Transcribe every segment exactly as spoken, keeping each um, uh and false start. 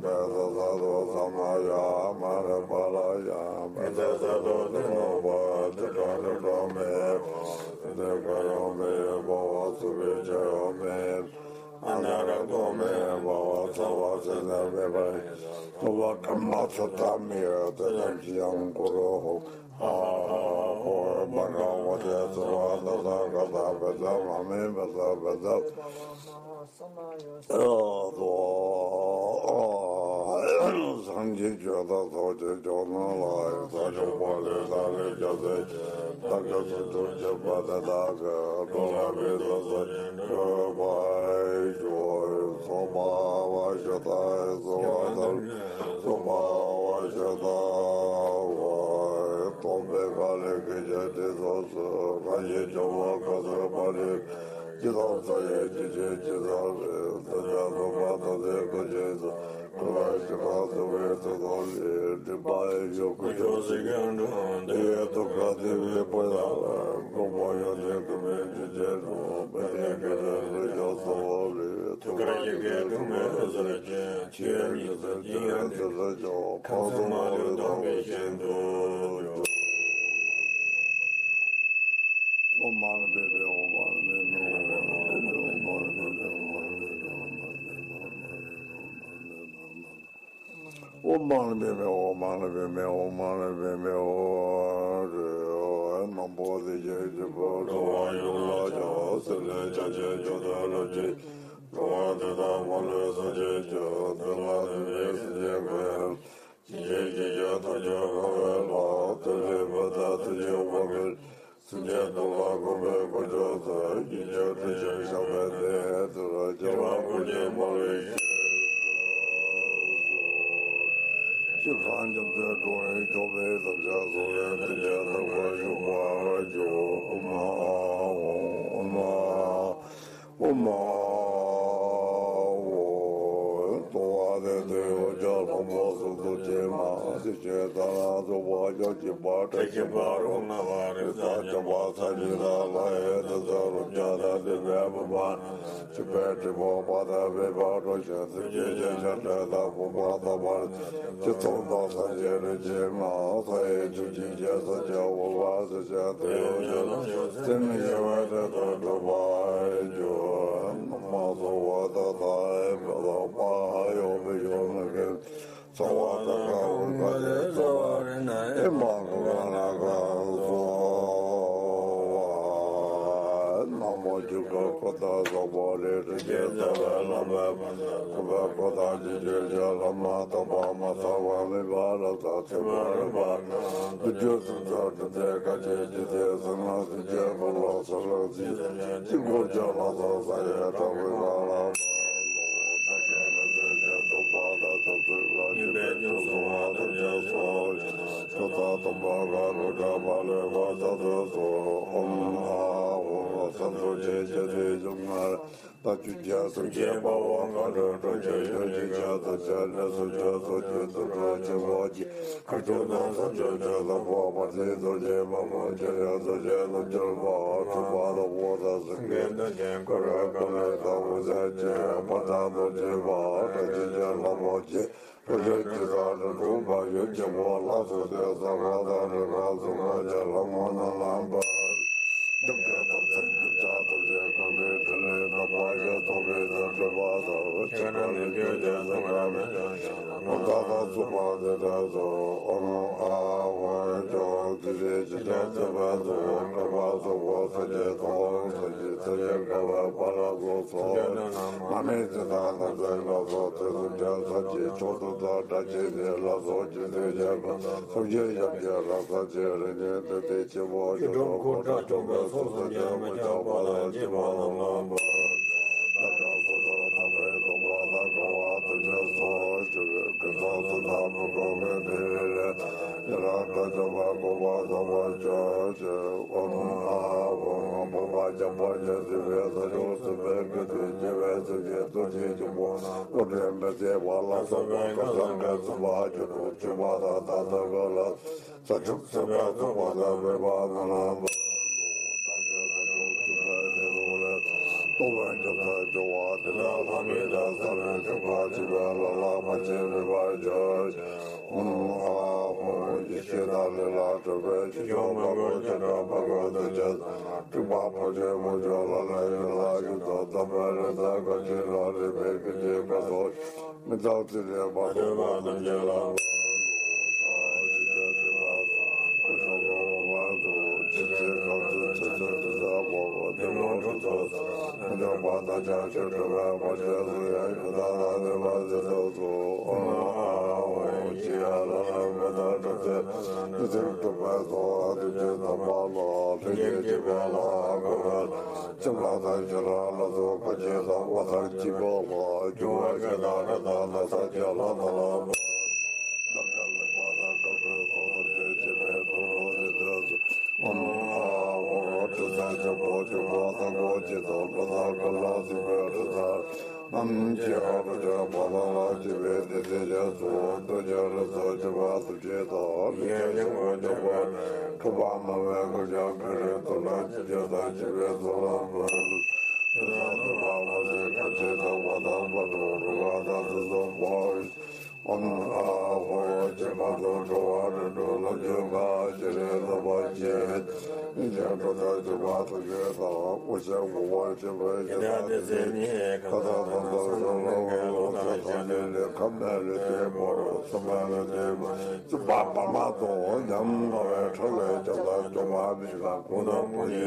ས་ས་དོ་ས་མ་ཡ་མ་ར་པ་ལ་ཡ་མ་ས་ས་དོ་ཏི་ནོ་པ་ཏི་ཀ་ཏི་ཀྲོ་མེ་པ་ཏི་ཀ་ཡོ་མེ་པ་བ་སུ་བེ་ཅ་ཡོ་མེ་པ་ཨ་ན་ར་ཏོ་མེ་པ་བ་ས་བ་སེ་ན་མེ་པ་ཏོ་བ་ཀ་མ་ས་ཏ་མེ་ཡ་ཏི་ན་ཅི་ཡང་ཀོ་རོ་ཧོ། ཨ་ཨ་ཨོ་མ་ག་བ་ཏེ་ཙ་བ་ཏ་ཏ་ག་ཏ་བེ་ཏ་མ་མེ་བེ་ཏ་བེ་ཏ། སངས་རྒྱས་ཆོས་དང་ཚོགས་ཀྱི་མཆོག་རྣམས་ལ། ས་ཕྱོགས་པ་ལས་ད་ལས་རྒྱལ་སྲས་ཀྱིས། བདག་གིས་སུ་ཐུགས་བསྐྱེད་པ་དེ་དག་གི། འགྲོ་ལ་ཕན་ཐོགས་སུ་འགྲུབ་པར་ཤོག། སོ་པ་བ་ཤ་ཏ་སོ་པ་ཏ། སོ་པ་བ་ཤ་ཏ་བ། སྟོན་པའི་བཀའ་ལས་སྐད་ཆ་དྲི་སོགས་སུ། བཀའ་བཞིན་སྦྱོར་བ་བཀའ་སྩལ་པ་ནི། ཇི་ལྟར་བསམ་ཡས་ཇི་བཞིན་ཇི་ལྟར་རེད། དེ་ལྟར་སྟོན་པ་དམ་ཚིག་བཀའ་བཞིན་དུ། བསྐུལ་བ་ཞིག་གང་གསོལ་བའི་ཐུགས་ཐོག་ལས། སྒྲིབ་པ་ཡེ་ཤེས་སྐུ་མཆོག་གཟིགས་རྒྱན་དྲངས། དེ་ཡི་ཐུགས་ཀར་བརྟེན་པའི་དཔལ་ལ། མགོན་པོ་ཡོན་ཏན་སྐུ་མིང་ཇི་བཞིན་ཀྲོང་། དཔལ་ལྡན་དགེ་འདུན་རིན་ཆེན་གསོལ་ལས། ཐུགས་ཀར་ཡི་གེ་དྲུག་མའི་ཟུར་ཅན། ཆོས་དབྱིངས་ཉི་ཟེར་ཅན་ཡང་དེ་ལ་ཕྱོགས། ཕུན་སུམ་མ་ལུས་སྟོང་པའི་ཞིང་དུ་སྦྱོར། ཨོཾ་མ་ཎི་པདྨེ་ཧཱུྃ། མ་ཎི་པདྨེ་ཧཱུྃ། མ་ཎི་པདྨེ་ཧཱུྃ། ཨོཾ་མ་ཎི་པདྨེ་ཧཱུྃ། མ་ཎི་པདྨེ་ཧཱུྃ། མ་ཎི་པདྨེ་ཧཱུྃ། རེ། ནམ་མཁའ་དེ་བཞིན་གཤེགས་པ་འགྲོ་བ་ཡོངས་ལ་ཕྱག་འཚལ་ལོ། ཕྱག་ཆེན་མཆོག་ཏུ་བསླབ་ཅིང་། འགྲོ་བ་འདི་དག་མ་ལུས་སངས་རྒྱས་ཀྱི། མདུན་ལ་འདུད་པའི་སེམས་ཅན་ཀུན། ཇི་སྙེད་ཅིག་ཀྱང་ཐམས་ཅད་གང་བའི་བླ། ཏུ་རེ་བུདྡྷ་ཏུ་ཡེ་བྷ་ག་ལ། སེམས་ཅན་དོན་ལ་མཁོ་བའི་དཀོན་མཆོག་ཏུ། སྙིང་རྗེ་དྲི་ཞིམ་ཞགས་པའི་གཏེར་དུ། སྐྱེ་བ་ཀུན་གྱི་མ་ལུས་ཤིང་། ཅི་གང་ཉམས་སུ་འགྲོ་བའི་སྐྱོབ་པའི་ཐབས་ཤེས་སུ། ཡང་དེ་ཉིད་ཐོབ་པར་ཤོག་པར་བྱའོ། ཨོཾ་ཨཱཿཧཱུྃ། ཨོཾ་ཨཱཿཧཱུྃ། ཨོཾ་ཨཱཿཧཱུྃ། ལྟུང་བ་དེ་དུས་ཡོངས་ཀྱི་ལྷ་མོ་གཟུགས་སུ་བྱེད་མ། དེ་བཞིན་ད་ལྟ་རྫོགས་པ་ཡབ་ཀྱི་པ། བཀྲ་ཤིས་པ་རོ་ལྔ་པ་རིགས་དང་མཉམ་པ་མཚན་ཉིད་དང་ལྷ་ཡི་དུས་གསུམ་རབ་འབྱམས་དང་བསྟན་པའི་བུམ་པ་རྣམས། ཆོས་པའི་ཁྲི་འཕང་པ་དང་བོད་པ་འགྲོ་ཞིང་། ཐུགས་རྗེ་ཅན་ཤཱཀྱ་དང་བུམ་པ་དམ་པ་རྣམས། ཅི་མཐོང་དང་སངས་རྒྱས་རིན་ཆེན་མ། མཐའ་ཡས་ཆོས་ཀྱི་རྒྱལ་སྲས་ཀྱི་དབུ་པ་སྲིད་ཞིང་དུ། ཡོངས་ཀྱི་ལམ་ཞུགས་ཚད་མེད་ཡངས་པའི་དོན་དུ་འགྲུབ་པར་ཤོག། ན་མོ་སྭ་བྷཱ་ཏ་ཐཱ། ཨེ་མ་ཧོ་ཧོ་ཡོ་བི་ཡོ་ན་གི། སྭ་བྷཱ་ཏ་ཀ་ཧཱུྃ་ཀ་ལེ་ཙཱ་བ་རེ་ན། ཨེ་མ་ཧོ་ཧོ་ན་ག་སྭ་བྷཱ། ན་མོ་ཇི་ག་ཀུ་ཏ་སྭ་བྷཱ་ལེ། སྲས་ཀྱི་རྩ་བའི་བླ་མའི་བར་དུ། གུས་པས་གོ་བརྡ་ཅི་བྱེད་ཀྱང་། བླ་མ་དམ་པ་མ་ཚང་བར་མེད་པ་རབ་དང་ཚིམ་པ་རིམ་པ་བདུན་ཅུ་སུམ་ཅུ་སྒྲུབ་སྟེ། བཀའ་བརྒྱད་ཀྱི་ཚེ་ས་ན་སེམས་ཅན་ཀུན་ལ་ཚུར་ལོངས་ཤིང་། དཀྱིལ་འཁོར་གྱི་ལྷ་ཚོགས་སངས་རྒྱས་དྲག་པོའི་ཁ་ལ་བབས་ལོ། བདག་གིས་ནི་སེམས་ཅན་སྡུག་པ་དང་བྱང་ཆུབ་ལ། སྙིང་པོས་ཀྱང་གསོལ་བ་ཐམས་ཅད་གསོལ་ཞིང་། མཆོག་དང་ཐུན་མོང་མཁའ་འགྲོ་དྲེགས་པ་ལས་ཀུན་སེལ་དུ་གསོལ། ཨོཾ་ཨཱཿཧཱུྃ། སེམས་ཙམ་ཞིང་གཅེས་ཏེ་བཞུགས་ན། བདག་རྒྱུད་ཀྱི་སེམས་ཅན་དཔའ་བོ་མཁའ་འགྲོའི་འགྲོ་ཆས་ཡོན་ཏན་ཅན་ཐམས་ཅད་ནི་སེམས་ཅན་ཚོགས་ཀྱི་དུར་ཁྲོད་ཆེན་པོ་ཆེ། མཁའ་སྤྱོད་དང་ས་སྤྱོད་ཆེ་ལ་སོགས་པ་དེའི་རྡོ་རྗེ་མ་མོ་ཆེ་ཡང་རྡོ་རྗེ་རྣམ་འབྱར་མ། གྲུབ་པ་དང་འོད་དང་སེང་གེ་གནོད་སྦྱིན་ཀ་རུ་ཀ་ལེ་དང་འོད་ཟེར་ཆེ། དཔལ་དང་རྡོ་རྗེ་མ་སྐྲ་ཆེན་ལྷ་མོ་ཆེ། རྡོ་རྗེ་དྲི་ཟ་རུ་གྲུབ་པ་ཡུལ་ཆེན་པོ་ལ་སོགས་ཏེ། ས་ག་ཟ་རུ་ག་གཟུགས་མ་ཆེ་ལྷ་མོ་རྣམས་ལ་འབར། སྒྲུབ་པའི་ཐབས་མཚན་རྒྱུ་ཆ་ཐམས་ཅད་གང་གི་ཕྲིན་ལས་རྣམ་པ་བཞི་ཐོབ་པའི་ཚེ། གྲུབ་པ་དང་ཆེ་ཁ་ལས་སྐྱེས་ཏེ་སེམས་ཁ་མེད་ཀྱང་ཞིང་། རྣམ་ཐར་དང་མཚུངས་པ་དེ་འདྲ་སོགས། ཨོཾ་ཨཱཿཧཱུྃ་ཕཊ། དེ་བཞིན་གཤེགས་བྱང་ཆེན་པོའི་གཙོ་བོ་བསྐལ་པ་གཙོ་བོ་སངས་རྒྱས་ཐུབ་དབང་སངས་རྒྱས་སངས་རྒྱས་དགའ་བའི་དཔལ་ལ་སོགས་སོ། མ་སྨད་ཚེ་དང་ནམ་མཁའི་ལྷ་ཚོགས་དུས་གསུམ་རྒྱལ་ཚབ་ཀྱིས། མཆོག་ཏུ་དང་སྒྲ་གཅན་འཛིན་ལ་སོགས་ཀྱི་སེམས་ཅན་ཀུན། སངས་རྒྱས་ཡབ་ཀྱི་རབ་གསལ་གྱི་རིམ་གཉིས་བསྡུས་ཏེ་སྐྱེ་བོ་བཅུ་དྲུག་མཁའ་འགྲོ་ཆུང་ཀུན་སོ་སོ་སྐྱེ་བོ་ཆགས་པ་དང་སྐྱེས་པ་རྣམས་ལ་འབར། བདག་གིས་སོ་སོར་ཐར་པའི་སྡོམ་པ་དང་དགའ་བ་ཐམས་ཅད་གསོལ་ཞུ། ཀུན་ཏུ་བཟང་པོ་གང་བའི་ཕྲིན་ལས་དང་། ཡི་རང་དང་བཅས་པ་གོ་འཕང་ཐོབ་པར་ཤོག་ཅེས། ཨོཾ་ཨཱཿཧཱུྃ། ཕུང་པོ་འཇམ་པོར་བཞེས་ཏེ་བས་ས་ཕྱོགས་སྲིད་པའི་སྐད་དུ་སྐྱེ་བའི་སེམས་ཅན་རྡོ་རྗེ་འཆང་ཕོ་བྲང་ཀླུ་ལྡིང་མི་བཟད་པ་ལ་སོགས་པ་སྐལ་བཟང་ཀུན་སེམས་དཔའ་བཅུ་དྲུག་མཆོད་པ་དང་དམ་ཚིག་ཀུན་ལ། ས་ཕྱོགས་སྲིད་པའི་ཚོགས་པ་དང་བོད་པ་རྣམས་ལ་འབར་ལོ། བདག་གིས་ས་ཕྱོགས་སྲིད་པའི་ཚེ་སྲོག་ལས། སྟོང་པའི་རྒྱུ་མཚན་བྱུང་བ་དེ་ལ་ལྷ་མིའི་ལྷ་ས་ལས་འཁྲུངས་པ་སྤྱི་བོའི་ལྷ་ལ་ཕར་ཕྱིན་རིམ་པར་བྱོན། ཨོཾ་ཨཱཿཧཱུྃ། ཡེ་ཤེས་དང་ལས་ལ་སྤྲོས་པའི་ཆོས་སྐྱོང་མོས་གུས་སྤྱན་རས་གཟིགས་དཔལ་དགྱེས་ཏེ་སྤྲུལ་པ་ཕར་ཕྱིན་མོས་སྤྱོད་ལ་ལྷའི་ཡུལ་ལ་བཞུགས་སོ། དམ་པའི་རིག་འཛིན་བཀའ་བརྒྱུད་ལ་རས་པའི་བུ་ཆེན་ཀ་སོགས་མི་ཚང་ཚེ་རིང་བར་དུ་བ་དང་རྒྱལ་ལ། ཨོཾ་ཨཱཿཧཱུྃ། དྲི་ཟ་ཆེན་པོ་ཆེན་པོ་ས་གོ་ཆེ་ཚང་ལོ་ཟ་ཀ་ལ་སྲིད་པའི་དྲི་ཟ་རྣམས་ཀྱི་ཨ་རུ་ཆེན་པོ་ལ་ལ་ཞེས་པའི་དེ་དེ་ཡན་སོ་དོ་ཅན་རི་ས་ཆེན་པོ་སུ་ཆེ་དང་མི་ཆེན་ཆེན་པོ་ཆེན་པོ་ཁྱབ་པ་སྨྲ་བའི་སྐུ་ཅན་ག་རེ་ཐུབ་ན་ཅི་བྱེད་དང་ཅི་བའི་ཚོགས་ལ་མོས། དེ་ས་དུ་བ་མ་ཟད་ཁ་ཆེ་དང་བ་དང་བ་དྲུག་རུ་བ་དང་དེ་སོགས་པོ། ཨོཾ་ཨཱཿཧཱུྃ། ཁྱད་པར་དུ་འགྲོ་བ་རིགས་དྲུག་ལ་སྤྱོད་པ་སྤྱན་རས་གཟིགས་དཔལ་གྱིས། སྙིང་རྗེ་འགྲོ་དོན་སྤྱོད་པ་ཐུགས་རྗེ་དང་། དབུ་ཞྭ་དགུ་པ་ཆེན་པོའི་ཞལ་ཟས་ནི། ཁ་དོག་དང་ཐོག་ཚོགས་ལ་འོད་ལོ་ཟེར་ཐམས་ཅད་ནི། ཁམས་མེད་ལས་སྐྱེས་མོ་རང་སུ་མེད་ལས་སྐྱེས་མ། སྲིད་པ་བར་མ་དོ་ཉམ་ང་བའི་འཕྲང་ལས་ཀྱང་ལ་སྐྱོང་བ་མི་ལ་ཁོང་ན་མུ་ནི།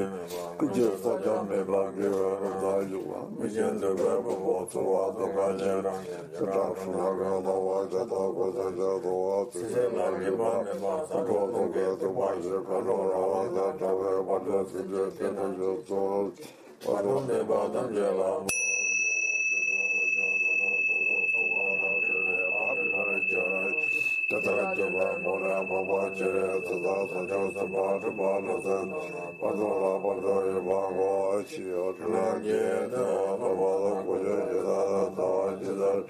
ཀུན་གྱི་སྲོག་ཀྱང་མེད་པར་དགེ་བའི་རབ་ཏུ་ཡུག་པ། མི་ཤེས་འདོད་པའི་ཕུང་པོ་ཚོར་བ་དང་གང་ཞིག་རང་། ཞེ་དྲག་ཕྲ་མོ་གང་ལྟ་བ་བྱ་དང་གོས་ཐམས་ཅད་གཏོང་བ། ཚིག་སེལ་ལ་སྒྲིབ་པ་མེད་པ། ས་འཕྲོ་ལོངས་སྐུའི་ཐེག་པ་ཞིག་ཁ་ལོ་ར་བ་དང་བྲལ་བའི་བར་དོའི་སེམས་ཅན་ཐེག་པ་ཞིག་ཚོལ། བར་དོ་མེད་པ་ཐམས་ཅད་ལ། དེ་ལྟར་སྤྱོད་པ་མོ་ལས་འཕགས་པ་སྤྱན་རས་གཟིགས་དང་། ས་སྐྱ་སེམས་དཔའ་སྤྲུལ་པ་ལ་སོགས། བར་དོ་ལ་བར་དོ་ཡི་བར་གོ་ཤིའོ། ཁྲི་ལམ་གྱི་ཐེག་པ་ལ་བར་དོ་ཀུན་སྤྱོད་ཇི་ལྟར་ལྟ་བ་ཇི་ལྟར།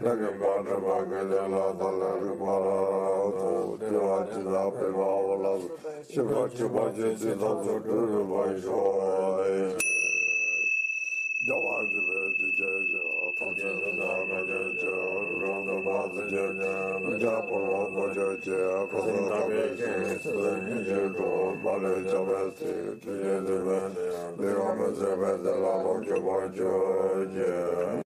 ལྷ་མགོན་པ་སྒྲོལ་མ་གི་ལས་ལ་བདག་ལས་རིག་པ་རབ་ཏུ་ལྡིར་བ་ཇི་ལྟར་འཕེལ་བའོ། ལགས་སོ། ཤེས་པ་ཆེན་པོ་ཆེ་ཇི་ཙམ་སུ་འགྲུབ་པར་ཤོག། རྒྱལ་བ་རིག་པའི་རྗེ་ཆེན་ཞིང་། ཐམས་ཅད་དུ་བདག་ག་རྒྱལ་ཆེ། རིགས་དྲུག་དམ་པ་སྲས་ཆེན་ཞིང་། ལྷུན་གྱིས་ཕུང་པོ་ཀུན་སྤྱོད་ཅན། ཁ་སང་ཐར་པའི་ཞིང་སྲིད་ཉིད་ཀྱི་གྲོགས། མ་ལུས་བྱང་བའི་སྲིད་ཐུགས་རྗེ་ལྡན་པས། འདི་ཡང་མི་ཟད་པའི་གཏེར་ལ་ལོངས་སྤྱོད་པར་གྱུར་ཅིག།